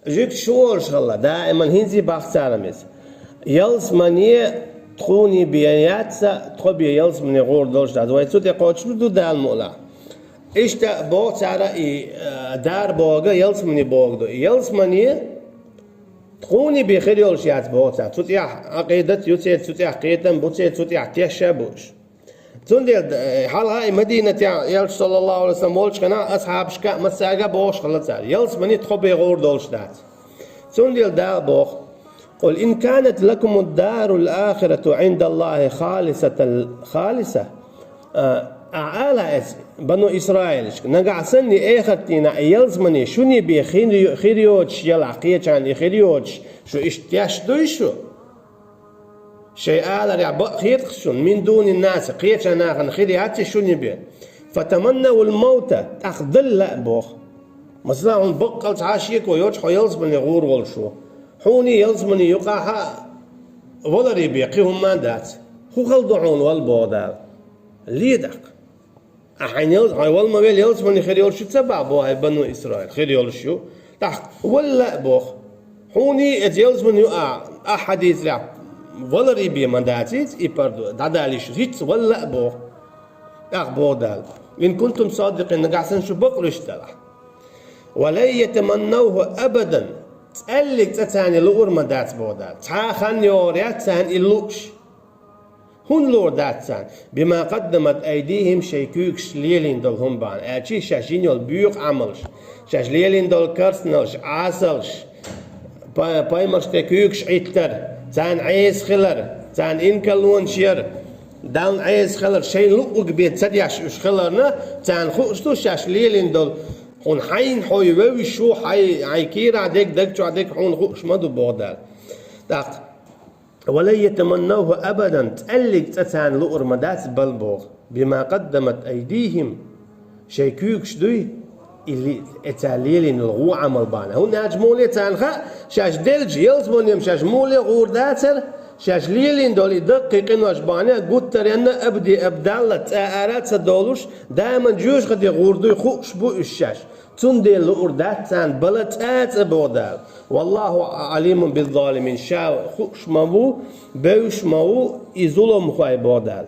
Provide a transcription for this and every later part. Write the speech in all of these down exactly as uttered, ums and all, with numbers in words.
Жуьгташ шу олуш хилла, даиман хӀинца а боху цара иза. Ялсамане тхуна бен яц, тхо бен ялсамане гӀур долуш дац. Вай цу тӀе кхочуш ду Дала мукъ лахь. Иштта боху цара и, э, дар бохург ялсамане бохург ду. Ялсамане тхуна бен хир йолуш яц боху цара. Цу тӀехь Ӏакъидат ю церан, цу тӀехь кхетам бу церан, цу тӀехь теш а бу уьш. Цундела, э, хьалха и Мадинатехь Элча, саллаллаху Ӏалайхи ва саллам, волчу хенахь асхьабашка а, массаьрга а бохуш хилла цара: ялсамане тхо бен гӀур долуш дац. Цундела Дала боху: «Къул ин канат лакумуд-дарул-ахирату Ӏиндаллахи халисатал-, халиса». А, ахьа ала эс, бану Исраилашка: нагахь санна и эхарт дийнахь и ялсамане шуна бен хир, хир йоцуш елахь, кхечарна и хир йоцуш, шу иштта теш дуй шу? Шайн аларехь бакъ хетахь шуна, мин дунин-наси, кхечарна нахана хир яц и шуна бен. Фатаманнавул маута, тӀаккха дала лаа боху. Масала, хьуна баккъал цхьа а шеко йоцуш хьо ялсамане гӀур волуш ву. Хьуна ялсамане юкъахь а валаре бен кхин хӀумма а дац. ХӀун хала ду хьуна вала боху Дала? Ле тӀаккха. Ахьа хьайн ялс-, хьайн вала ма велла, ялсамане хир йолуш ю ца боху, боху хьайн бану Исраил, хир йолуш ю. ТӀаккха вала лаа боху. Хьуна иза ялсамане ю а, ахьа хьадийцарехь валаре бен ма дац иза, и пардо, дӀадала йиш ю, хӀинца вала лаа боху. ТӀаккха боху Дала: ин кунтум садикъин, нагахь санна шу бакълуьйш делахь. Ва лан ятаманнавху абадан, цкъа а цкъа царна и луур ма дац боху Дала. Цхьа а хан йогӀур яц царна и лууш. ХӀунда луур дац царна? Бима къаддамат айдихим, шайн куьйгаш лелийна долу хӀума бахьана. Аьлча шаьш йина йолу боьха Ӏамалш, шаьш лелийна долу керстаналш, Ӏасалш, па-, пайхамаршна тӀе куьйгаш Ӏиттар, царна Ӏеса хилар, царна инкарлонаш яр, Далла Ӏеса хилар, шайна луъург бен ца деш уьш хиларна, царна хууш ду шаьш лелийна долу, хьуна хьайна хьо вевзаш ву, хьай-, хьайн кийрахь дерг, даг чохь дерг хьуна хууш ма ду боху Дала. ТӀаккха Ва лан ятаманнавху абадан, цкъа а цкъа царна луур ма дац бала боху. Бима къаддамат айдихим, шайн куьйгаш дуй, и ли-, и цара лелийна йолу гӀо Ӏамал бахьана. ХӀунда аьлча муха ле царна хаьа, шаьш делча, ялсамане шаьш муха ле гӀур дацара, шаьш лелийна долу и даккхий къинош бахьана, гуттаренна абади абадалла цкъа ара а ца долуш, даиман жоьжахате гӀур дуй хууш бу уьш шаьш. Цундела луур дац царна бала цкъа а цкъа боху Дала. Валлаху Ӏалимун биззалимин. Ша хууш ма ву, бевзаш ма ву и зуламхой боху Дала.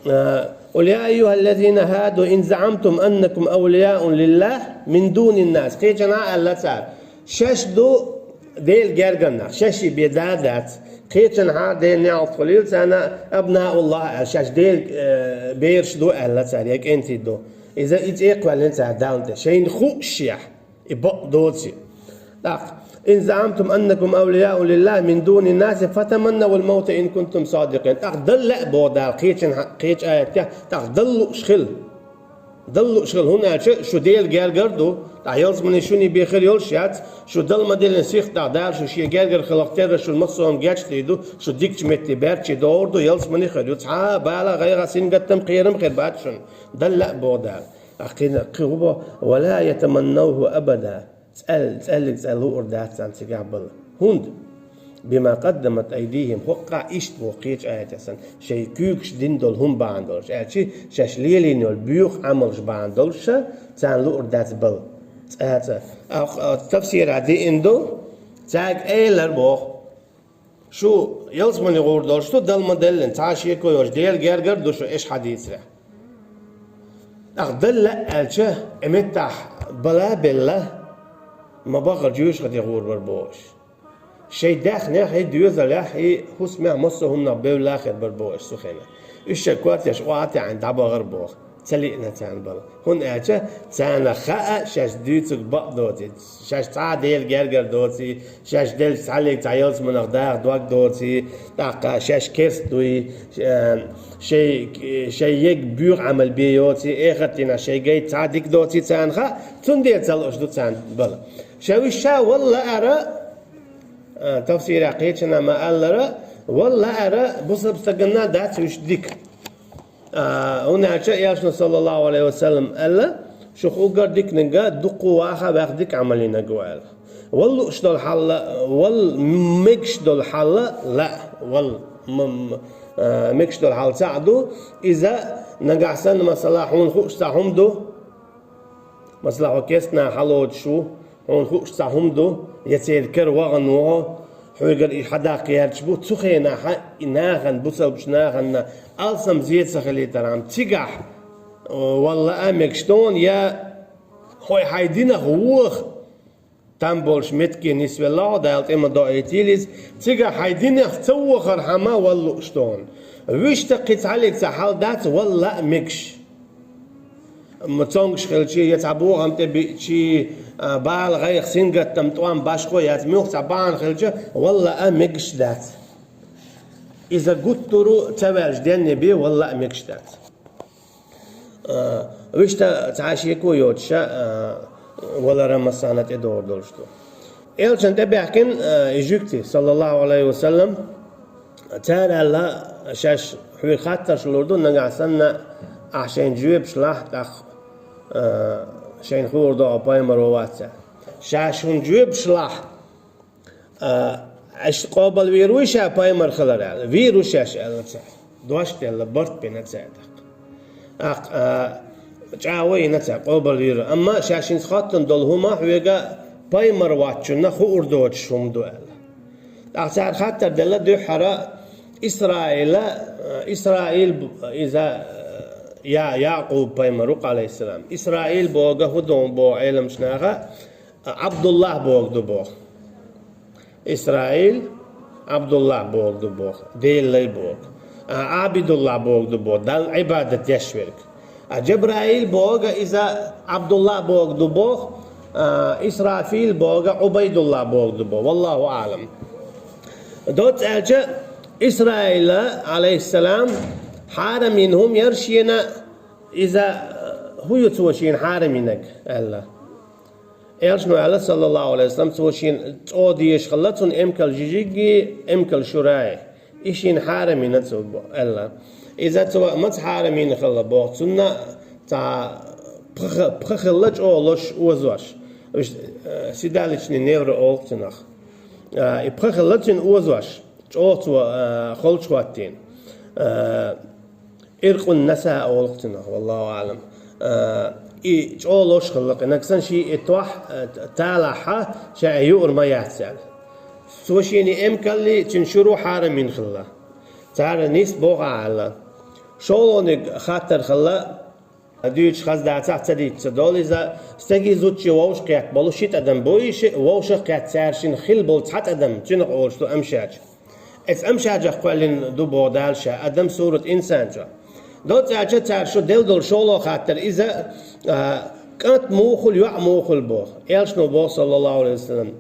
А, къул я айюхаллазина хӀаду ин заӀамтум аннакум авлияу лиллахи мин дунин-нас. Кхечанхьа аьлла цара: шаьш ду Делан гергара нах, шаьш бен да а дац. Кхечанхьа Делан неӀалт хуьлийла царна, абнауллахи аьлла, шаьш Делан, э, бераш ду аьлла цара, я кӀентий ду. Иза и цӀе а кхоьллина цара Далла тӀе. Шайна хууш шех, и бакъ доций. ТӀаккха: «Ин заӀамтум аннакум авлияу лиллахи мин дунин-наси фатаманнавул маута ин кунтум садикъин». ТӀаккха дала лаа боху Дала кхечан хьа-, кхечу аятехь, тӀаккха дала лууш хила. Дала лууш хила, хӀунда аьлча шу Делан гергара ду, тӀаккха ялсамане шуна бен хир йолуш яц, шу дала ма-деллина сихха тӀаккха Дала шу шен гергара хиларх терра шуна массо а хӀума гечдийр ду, шу дикачу метте баьрчче догӀур ду, ялсамане хир ю, цхьа а бала, гӀайгӀа, сингаттам, кхерам хир бац шуна. Дала лаа боху Дала. Ахь кхин, кхин хӀун боху? «Ва ла ятаманнавху абада». ЦӀел-, цӀеллиг цӀе луур дац царна цигахь бала. ХӀунда? «Бима къаддамат айдихим». ХӀокху а иштта боху кхечу аятехь санна, шайн куьйгаш дина долу хӀума бахьана долуш. Аьлча шаьш лелийна йолу боьха Ӏамалш бахьана долуш ша царна луур дац бала. ЦӀа а цӀа. А, а, тафсирехь деана ду, цаьрга элира боху. Шу ялсамане гӀур долуш ду, дала ма-деллина, цхьа а шеко йоцуш, Делан гергара ду шу, аша хьадийцарехь. ТӀаккха дала лаа аьлча, и меттахь бала а белла, ма-баххара жоьжахате гӀур бара боху аша. Шайн даьхнех, и доьзалех, и хӀусамех, массо а хӀуманах бевлла хир бара боху аша цу хенахь. Уьш шайн коьртеш охьа а таьӀна дӀабахара боху. Ца лиъна царна бала. ХӀунда аьлча царна хаьа шаьш дуьйцург бакъ доций, шаьш цхьа а Делан гергара доций, шаьш делча цхьаллиг цхьа ялсаманах даха дог доций, тӀаккха шаьш керста дуй, э, шайн, шайн ерг боьха Ӏамал бен йоций, эхарт дийнахь шайн гайта цхьа а дика доций царна хаьа, цундела ца лууш ду царна бала. Ша уьш ша вала лаьара, э, тафсирехь кхечанхьа ма-аллара, вала лаьара бусалба стаганна дац уьш дика. А, хӀунда аьлча Элчано, саллаллаху Ӏалайхи ва саллам, аьлла: «Шух уггар диканиг дуккха ваха ваьхна дика Ӏамал йинарг ву», аьлла. Вала лууш долу хьал, вала мегаш долу хьал лаа, вала м-, м-, а, мегаш долу хьал цхьаъ ду, иза нагахь санна, масала, хьуна хууш цхьа хӀума ду, масала, хьо керстанах хьалоцуш ву, Хьуна хууш цхьа хӀума ду, я церан кара вахана ву хьо, хьоьгара и хьадаккха гӀерташ бу, цу хенахь и нахана, бусалбачу нахана алсам зе ца хилийтархьама, цигахь, э, валла а мегаш ду хьуна, я хьо хьайн динах вуха там болуш меттиге нисвелла хьо, Дала тӀе ма доуьйтийла иза, цигахь хьайн динах ца вохархьама валла лууш ду хьуна. Вуьшта кхин цхьаллиг цхьа хьал дац валла а мегаш. М, цомгуш хилчи, я цхьа бохам тӀе биъчи, а, бала, гӀайгӀа, сингаттам, тӀом, башхо яц, муьлхха цхьа бахьана хилча, валла а мегаш дац. Иза гуттар а ца ваьлча денна бен валла а мегаш дац. А, вуьшта цхьа шеко йоцуша, а, валара массарна тӀедогӀур долуш ду. Элчанна тӀебаьхкина, а, и жуьгти, саллаллаху Ӏалайхи ва саллам, цара аьлла, шаьш хьоьга хаттарш лур ду, нагахь санна ахь шайна жоьпаш лахь, тӀаккха, а, шайна хуур догӀу пайхамар ву, вац аьлла. Шаьш хӀунда жоьпаш лахь? А, аша къобалвийр вуй ша пайхамар хилар аьлла? Вийр ву шаьш, аьлла цара. Дош делла, барт бина цара тӀаккха. ТӀаккха, а, чӀагӀо йина цара, къобалвийр ву. Амма шаьш хӀинца хоттун долу хӀума хьоьга пайхамар воцчунна хуур доцуш хӀума ду аьлла. ТӀаккха цара хаттар делла дуьххьара Исраила, а, Исраил бу-, иза, а, Я-, Якъуб пайхамар ву, Ӏалайхиссалам. Исраил боху хӀун ду боху Ӏеламчу наха, Ӏабдуллах боху ду боху. Исраил, Ӏабдуллах боху ду боху, Делан лай боху. А, Ӏабидуллах боху ду боху, Далла Ӏибадат деш верг. А Джабраил боху иза Ӏабдуллах боху ду боху, а, Исрафил боху Ӏубайдуллах боху ду боху. Валлаху аӀлам. Доцца аьлча, Исраила, Ӏалайхиссалам, хьарам йина хӀума яра шена, иза, хӀун ю цо шена хьарам йинарг, аьлла. Элчано аьлла, саллаллаху Ӏалайхи ва саллам, цо шена чӀогӀа дезаш хилла, цунна эмкал жижигги, эмкал шураи. И шена хьарам йина цо бо-, аьлла. Иза цо маца хьарам йина хилла боху, цунна цхьа пха, пха хилла чӀогӀа лозуш, озош. Уьш, э, седалищный нервы олу цунах. А, и пха хилла цуьнан озош, чӀогӀа цо, э, холчу хӀоттийна. Э, Иркъун наса олу цунах, валлаху аӀлам. А, и чӀогӀа лозуш хилла кхин. Нагахь санна шен и тохь, а, талахь, ша и юур ма яц аьлла. Цо шена эмкаллий, цуьнан шура хьарам йина хилла. Цара нисбо хьан аьлла. ШолгӀаниг хаттар хилла, дуьйцуш хаза дацахь, ца дийца ца долу иза, стегий зудчий вовшахкхетта болу ши тӀадам бу и ши, вовшахкхетта цара шина хилла болу цхьа тӀадам, цуьнах олуш ду амшача. Эцу амшачах кхоьллина ду боху Дала ша, адам сурат инсан чохь. Доцца аьлча цара шу делла долу шолгӀа хаттар иза, а, кӀант муха хуьлу, йоӀ муха хуьлу боху. Элчано боху, саллаллаху Ӏалайхи ва саллам,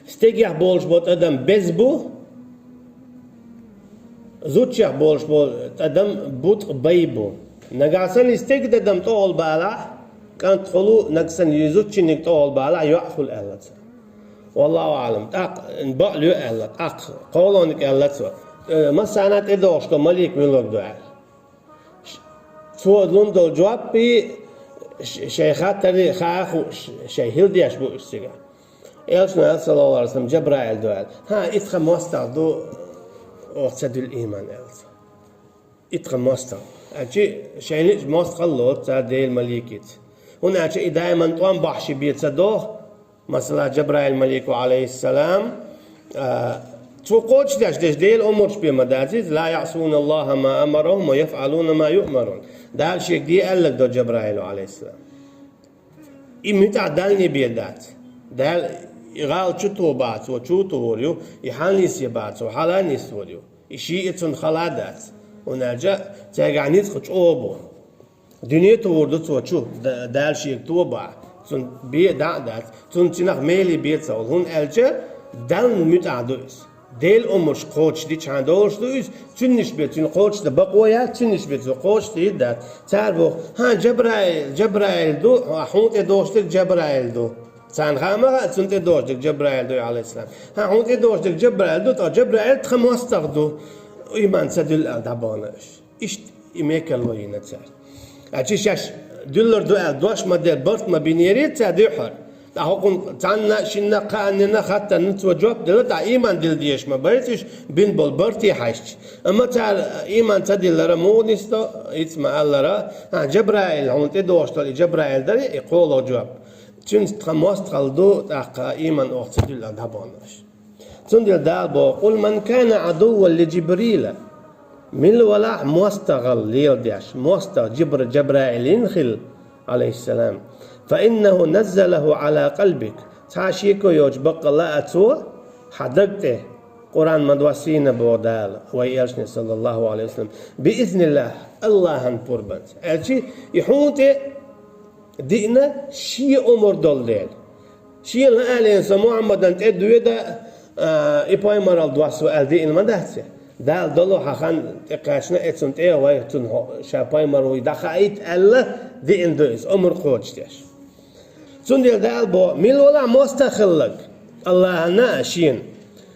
стегех болуш болу тӀадам беза бу, зудчех болуш болу тӀадам буткъа бай бу. Нагахь санна и стеган тӀадам тӀехула балахь, кӀант хуьлу, нагахь санна и зудчуьниг тӀехула балахь, йоӀ хуьлу аьлла цара. Валлаху аӀлам, тӀаккха бакъ лоьху аьлла, тӀаккха кхолониг аьлла цо, э, массарна тӀедогӀуш долу малик муьлхарг ду аьлла. Ш-, цо лун долу жоп и, ш-, шайн хаттаре хаа хууш, шайн хӀилла деш бу уьш цигахь. Элчано аьлла, саллаллаху Ӏалайхи ва саллам, Джабраил ду аьлла. ХӀан, и тхан мостагӀа ду, оха ца дуьллу ийман аьлла цо. И тхан мостагӀа. Аьлчи, шайна лиъча мостагӀалла лоцу цара Делан маликица. ХӀунда аьлча и даиман тӀом бахьаш бен ца догӀу, масала, Джабраил малико, Ӏалайхиссалам, а, цо кхочушдеш дерш Делан омраш бен ма дац иза, ла яӀсуна Аллаха ма амарахум ва яфӀалуна ма юъмарун. Дала шега де аьлларг до Джабраило, Ӏалайхиссалам. И муьтӀахь далле бен дац. Дала и гӀала чу тоха бахьа цо чу а тохур ю, и хьала нисъе бахьа цо хьала а нисвур ю. И шиъ а цунна хала а дац. ХӀунда аьлча цаьргахь ницкъ чӀогӀа бу. Дуьне тохур ду цо чу, да-, Дала шега тоха бахьа. Цунна бен а дӀа а дац. Цунна цунах меле бен а ца хуьлу. ХӀунда аьлча Далла муьтӀахь ду иза. Делан омраш кхочушдича хьан долуш ду иза, цуьннаш бен цуьнан кхочушдан бакъо яц, цуьннаш бен цо кхочушдийр дац. Цара боху, хӀан, Джабраил, Джабраил ду, хьуна тӀедогӀуш дерг Джабраил ду. Царна хаа ма хаьа, цунна тӀедогӀуш дерг Джабраил ду, Ӏалайхиссалам. ХӀан, хьуна тӀедогӀуш дерг Джабраил ду, ткъа Джабраил тхан мостагӀа ду. Ийман ца дуьллу аьлла дӀабахана уьш. Иштта и мекарло йина цара. Аьлчи шаьш дуьллур ду аьлла, дош ма дер, барт ма бинера цара дуьххьара. ТӀаккха хӀокхунна цхьанна, шинна, кхааннина, хаттарна цо жоп делла, тӀаккха ийман дилла дезаш ма бац уьш, бина болу барте хьаьжча. Амма цара ийман ца диллара муха нисдо, ицца ма аллара, а, Джабраил, хьуна тӀедогӀуш долу и Джабраил дара, и кхоалгӀа жоп. Цуьнца тхан мостагӀалла ду, тӀаккха ийман оха ца дуьллу дӀабаханарш. Цундела Дала боху: «Къул ман кана Ӏадувван ли Джибрила». Мила валахь мостагӀалла леладеш, мостагӀа Джибр-, Джабраил йина хилла, Ӏалайхиссалам, «фа иннаху наззалаху Ӏала къалбик». Цхьа шеко йоцуш баккъалла а цо хьан даг тӀе Къуръан ма доссийна боху Дала, вай элчане, саллаллаху Ӏалайхи ва саллам, «би изниллахь», Аллахьан пурбанца. Аьлчи, и хьуна тӀе диъна шен омра долу дела. Шена лаьаллина со Мухьаммадан тӀе доьду, а, и пайхамаралла доссо аьлла диъна ма дац и. Дала долу хьан хан тӀекхаьчна, и цунна тӀе а вай, цунна хьо-, ша пайхамар вуй дӀахаийта аьлла, диъна ду иза, омра кхочушдеш. Цундела Дала боху, мила валахь мостагӀа хилларг, Аллахьана а шена,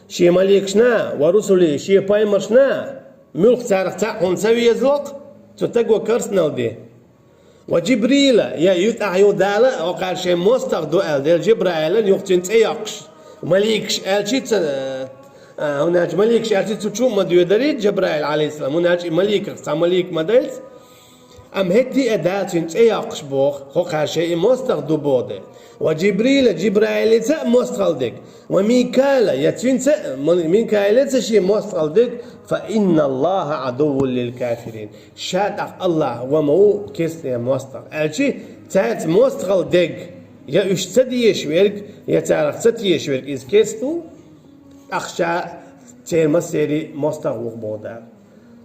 шен маликашна а, ва русулихӀи, шен пайхамаршна а, муьлхха царах цхьаъ хьуна ца везало-кх, цу стага карсанал де. Ва Джибрила, я ю тӀаккха ю Дала, хӀокхара шен мостагӀа ду аьлла, дела Джибраилан юха цуьнан цӀе йоккхуш. Маликаш аьлчи ца, а, хӀунда аьлча маликаш аьлчи цу чу а ма доьдарий Джабраил, Ӏалайхиссалам, хӀунда аьлча и маликах цхьа малик ма дайца. Амма хӀетте а Дала цуьнан цӀе йоккхуш боху, хӀокхара шен и мостагӀа ду боху де. Ва Джибрила, Джибраилца а мостагӀалла дерг. Ва Микаила, я цуьнца а, Ма-, Микаилца шен мостагӀалла дерг, «фа инналлахьа Ӏадуввун лил кафирин». Ша тӀаккха Аллахь ва ма ву керстанийн мостагӀа. Аьлчи, цаьрца мостагӀалла дерг, я уьш ца дезаш верг, я царах ца тешаш верг, иза керста ву, тӀаккха ша церан массеран мостагӀа ву боху Дала.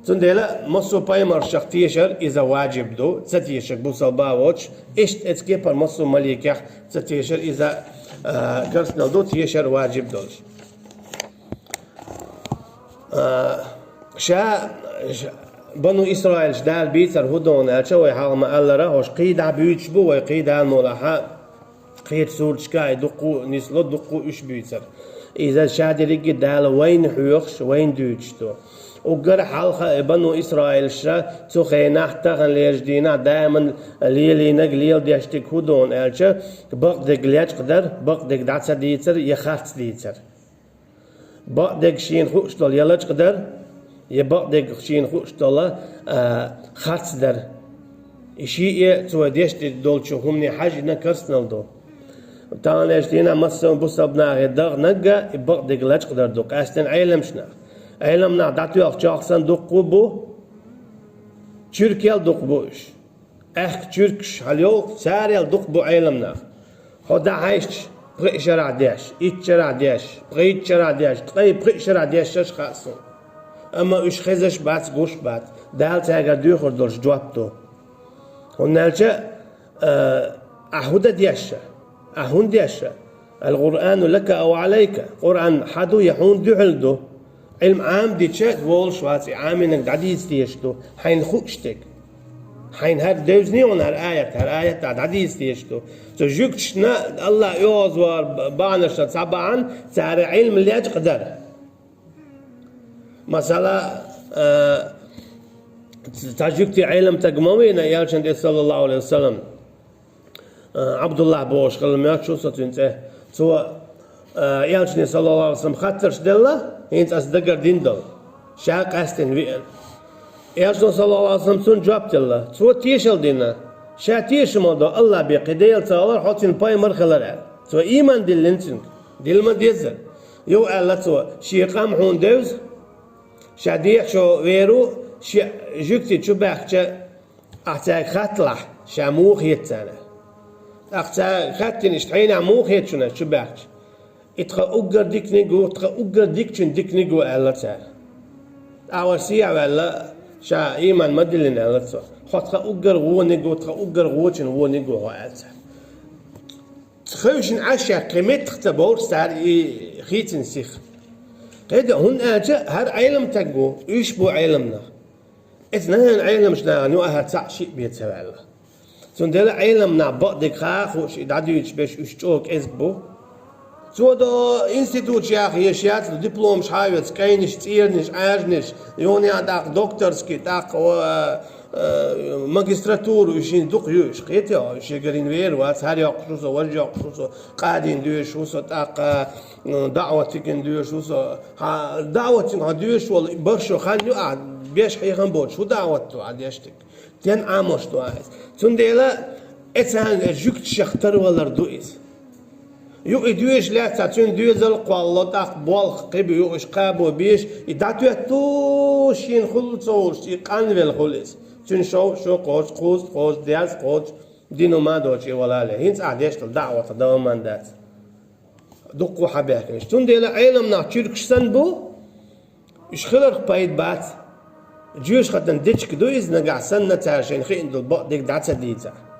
Цундела массо а пайхамаршах тешар иза ваджиб ду, ца тешар бусалба а воцуш, иштта оцу кепара массо а маликех ца тешар иза, а, керстанал ду, тешар ваджиб долуш. А, ша, ш-, Бану Исраилаш Дала бийцар хӀун ду аьлча, вай хьалха ма-аллара, хӀорш кхин дӀа буьйцуш бу, вай кхин Дала мукъ лахь кхечу сурташка а дуккха а нисло, дуккха а уьш буьйцура. Иза ша дерриге а Дала вайна хьоьхуш, вайна дуьйцуш ду. Уггар хьалха и Бану Исраилаша цу хенахь, таханлерчу дийнахь даиман лелийнарг, леладеш дерг хӀун ду аьлча, бакъдерг лечкъадар, бакъдерг дӀа ца дийцар я харц дийцар. Бакъдерг шена хууш долу я лачкъадар, я бакъдерг шена хууш долу, а, харцдар. И шиъ а цо деш долчу хӀумане хьаьжжина керстанал ду. Таханлерчу дийнахь массо а бусалба нахе даханарг а и бакъдерг лачкъадар ду, къаьсттина Ӏеламнах. Ӏеламнах дӀатоьхначех санна дуккха а бу, чуьркел дуккха бу уьш. Аьхка чуьркаш хьалайовлу, царел дукха бу Ӏеламнах. Хьо дӀахьаьжча, пхи шарахь деш, итт шарахь деш, пхийтта шарахь деш, ткъе пхи шарахь дешшаш хаьа суна. Амма уьш хезаш бац, гуш бац. Дала цаьргара дуьйхур долуш жоп ду. ХӀунда аьлча, а, ахь хӀун дан дешша? Ахь хӀунда дешша? Ал-Къуръану лака ау Ӏалайка. Къуръан хьан ду я хьуна дуьхьал ду? Ӏилма Ӏамадича, волуш вац, и Ӏамийнарг дӀадийца дезаш ду, хьайна хууш дерг. Хьайна хӀара девзний хьуна хӀара аят, хӀара аят дӀа-, дӀадийца дезаш ду. Цу жуьгташна Аллахь оьгӀазвахар бахьанашна цхьа бахьана, цара Ӏилма лечкъадар. Масала, а, цхьа жуьгти Ӏеламстаг ма вийна элчан тӀе, саллаллаху Ӏалайхи ва саллам. А, Ӏабдуллахь бохуш хилла моьттуш ву со цуьнан цӀе. Цо, а, элчане, саллаллаху Ӏалайхи ва саллам, хаттарш делла, хӀинца аса дагардина долу. Ша къаьсттина веана. Элчано, саллаллаху Ӏалайхи ва саллам, цунна жоп делла. Цо тешалла дина. Ша тешамалла до Аллахь бен кхин Дела ца хилар, хьо цуьнан пайхамар хилар аьлла. Цо ийман диллина цуьнга. Дилла ма деззара. Юха аьлла цо, шен къам хьуна девза, ша дехачо вер ву, шен жуьгти чу баьхкича, ахь цаьрга хатталахь, ша муха хета царна. ТӀаккха цара хаьттина иштта, хьенех муха хета шуна аса чу баьхча? И тхан уггар диканиг ву, тхан уггар дикачун диканиг ву, аьлла цара. ТӀаккха вай сехьа ваьлла, ша ийман ма диллина, аьлла цо. Хьо тхан уггар вониг ву, тхан уггар вочун вониг ву хьо, аьлла цара. Хевшина Ӏаш шаьш кхин меттах ца бовлуш цара и хийцина сиха. КхидӀа, хӀунда аьлча хӀара Ӏеламстаг ву, уьш бу Ӏеламнах. Эцу нахана Ӏеламчу нахана юкъахь цхьаъ шиъ бен ца ваьлла. Цундела Ӏеламнах бакъдерг хаа а хууш, и дӀадуьйцуш берш уьш чӀогӀа кӀезиг бу. Цо до институташ яха еш яц, дипломаш хьан а вецу, кӀайнаш, цӀеранаш, Ӏаьржанаш, юха тӀаккха докторский, тӀаккха, а, а, магистратура, уьш хӀинца дукха ю уьш, кхетий хьо, уьш шегарийн вер вац, хӀара йоккхуш ву со, важа йоккхуш ву со, къадин доьшуш ву со, тӀаккха, м, даӀватигин доьшуш ву со, хьан даӀватигин хьан доьшуш волу, баршо хан ю ахь, беш хьехам боцуш, хӀун даӀват ду ахь деш дерг? Стен Ӏамош ду ахь иза? Цундела Эцарна жуьгташех тарвалар ду иза. Юха и доьшуш лаьцна, цуьнан доьзал кхолло, тӀаккха болх кхибу юха уьш кхаба беш, и дӀатоьтту шена хуьлу ца волуш, и къанвелла хуьлу иза. Цуьнан шовзткъа шо кхочуш, кхузткъа кхочуш, даьза кхочуш, дин хӀума доцуш и валале. ХӀинца ахь деш долу даӀват дан ма дац. Дуккха хьабаьхкина. Цундела Ӏеламнах чуьркаш санна бу, уьш хиларх пайда бац. Жоьжахатин дечиг ду иза, нагахь санна цара шайна хиъна долу бакъдерг дӀа ца дийцахь.